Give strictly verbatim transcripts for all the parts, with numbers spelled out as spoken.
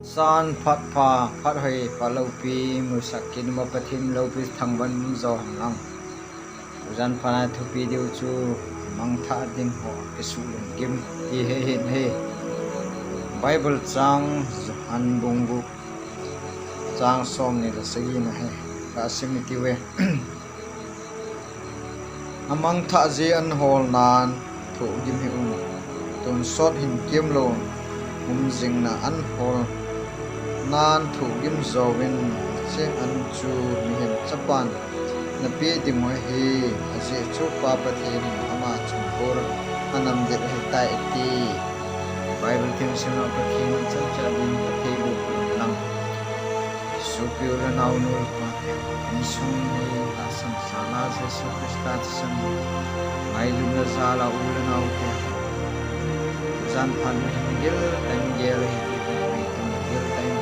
Jan phat pha, phat hoi, phat loupi musak kit in, Pathen loupi thangvah in um jo hen lang. Jan phat a thupi diu chu mangthah ding ho kisuh lungkim ti hi ahi. Bible chang Johan bung gup, chang somni le sagi na hi kasim iti uve. Amangthah jeh a an hol nan thohgim hih un. Tonsot hin kiam lou um jing na, an hol nan thohgim jouvin, hiche an chu mihem chapan napeh diu ahi. Ajeh chu Pa Pathen in ama chunga anam det ahitai, ati. Bible themgim a Pathen in chomcha din phatthei boh peh hen lang. Sopi u le nao, nu le pa te, insung hi tahsan jal a Jesu Christa thisan ngailutna jal a u le nao te, jan phat a hin gel tah in gel ahi, gel tah in.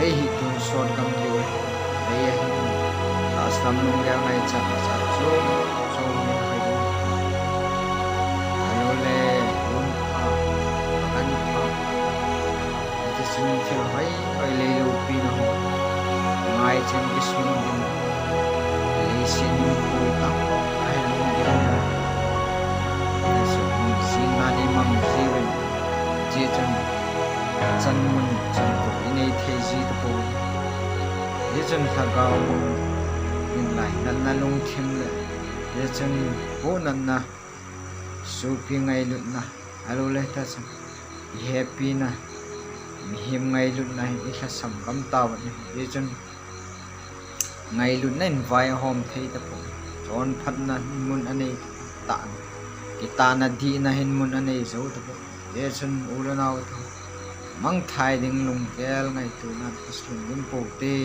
Lei hi tonsot gam diu ahi. Lei a hin tahsan lunggel ngaichat a cha chu chu min hoi ding. Ahilou le, lungpha, kan pha. Hiti chun thil hoi hoi lei loupi na ho ngai chen kisun ding. Leiset in khu tam ahi lungdin. Hiti chun jing a nei mang jiuvin. Hiti chun chan mun chan tou i nei thei ji tapou. Hiti chun lhagao mun in lainatna lungthim le, hiti chun pohnatna, sopi ngailutna, ahilou le tah chun i hepina, mihem ngailutna hi i lhasam gam tauvin ahi. Hiti chun ngailutna in vai ahom thei tapou. Chonphatna hin mun anei tah, kitahna dihna hin mun anei jou tapou. Hiti chun u le nao te, mangthai ding lunggel ngaito nan kisun ding pou te.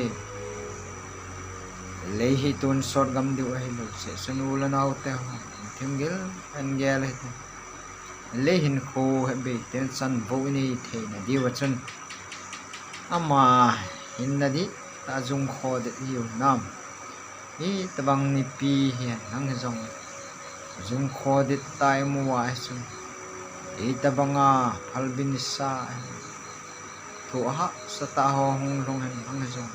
Lei hi tonsot gam diu ahilou jeh chun u le nao te ho, thim gel tah in gel hite. Lei hin khu hepbei ten chan vou i nei theina diu a chun, ama hinna dihtah jung kho det ihiu hinam. Hitabang nipi hi hen lang hijong, jung kho dihtah i mu a hi chun, hitabang a phalbi nisa hi, thu ahahsa tah ho hung lhung hen lang hijong,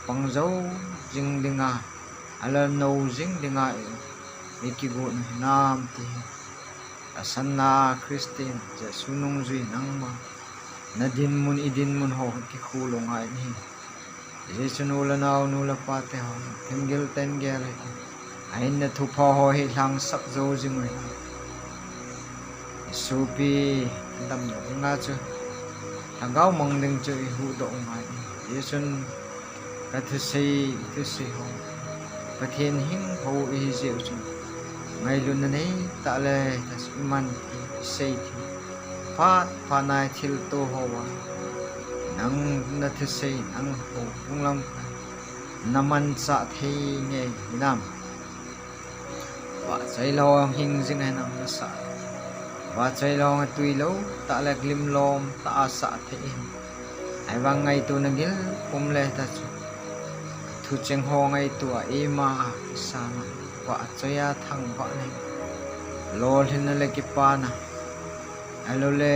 pang jou jing ding a, alal nou jing ding a i, i kigot u hinam ti hi. Tahsan a Christian, Jesu nungjui nangma, na dinmun, i dinmun ho kikhu lou ngai ahi. Hiti chun u le nao, nu le pa te ho, thim gel tah in gel hite. Ahinna thupha ho hi lhangsak jou jing u hinam. I sopi damna dinga chu lhagao mang ding chu i huhdoh u ngai ahi. Hiti chun ka thusei, i thusei ho, Pathen hing ho ihi jeh u chun, ngailutna nei tah le tah chu i man thei, i sei thei. Phat phat na i thilto ho a, nang na thusei, nang houbung lam a na manchah thei ngei hinam. Vahchoi lou hing jing ahi nam nasa. Vahchoi lou a tui lou tah le lim lom tah a sah thei ahi. Ahivang ngaitona gil um le tah chu, thucheng ho ngaito a ima a kisana, vahchoi a thangvahna hi, lolhinna le kipana, ahilou le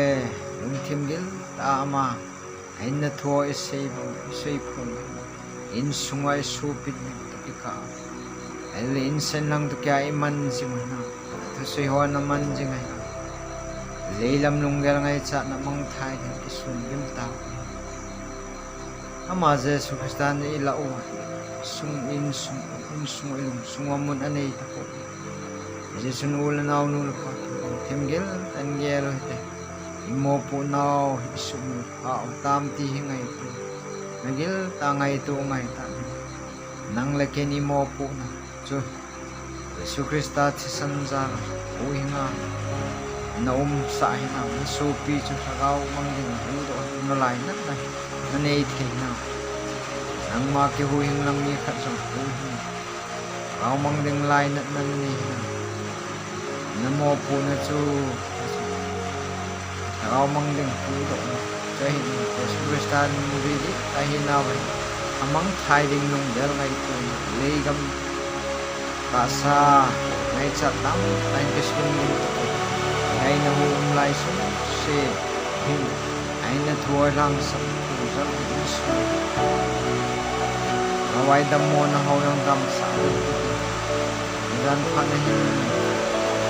lungthim gil tah a ama ahinna thu i sei bou, i sei phon, insung a i sopit ding toh kikah, ahile insen lang toh kia i man jing u hinam. Thusei ho na man jing ahi. Leilam lunggel ngaichatna mangthai ding kisun gim tau. Ama Jesu Christa na i lah u a, sung, insung, insung, i lungsung a mun anei tapou. Hiti chun u le nao, nu le pa te, thim gel tah in gel u hite. I mopohnau hi i sumil pha u tam ti hi ngaito. Na gil tah a ngaito u ngai tah in. Nang le ken i mopohna chu Jesu Christa thisan jal a huhhing a na umsah hinam, na sopi chu lhagao mang ding huhdoh na lainatna na nei thei hinam. Nangma kihuhhing lang mi khat jong huhhing, lhagao mang ding lainatna na nei hinam. Na mopohna chu lhagao mang ding huhdohna chu ahi. Jesu Christa nungjui dihtah hinau ahi. Amangthai ding lunggel ngaitona, leigam tahsa ngaichat tamtah in kisun ding toh ahi. Hiai na hu um lai sungse hin, a Eina thu hoilhang sah, thu jal in sung. Navai dammona ho jong damsah ding. Jan phat na hin,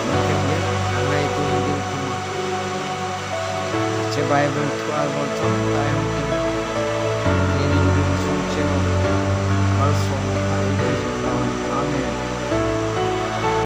na kep ding, na ngai tu ding thu. Hiche Bible thu a bol chom ta jong hin.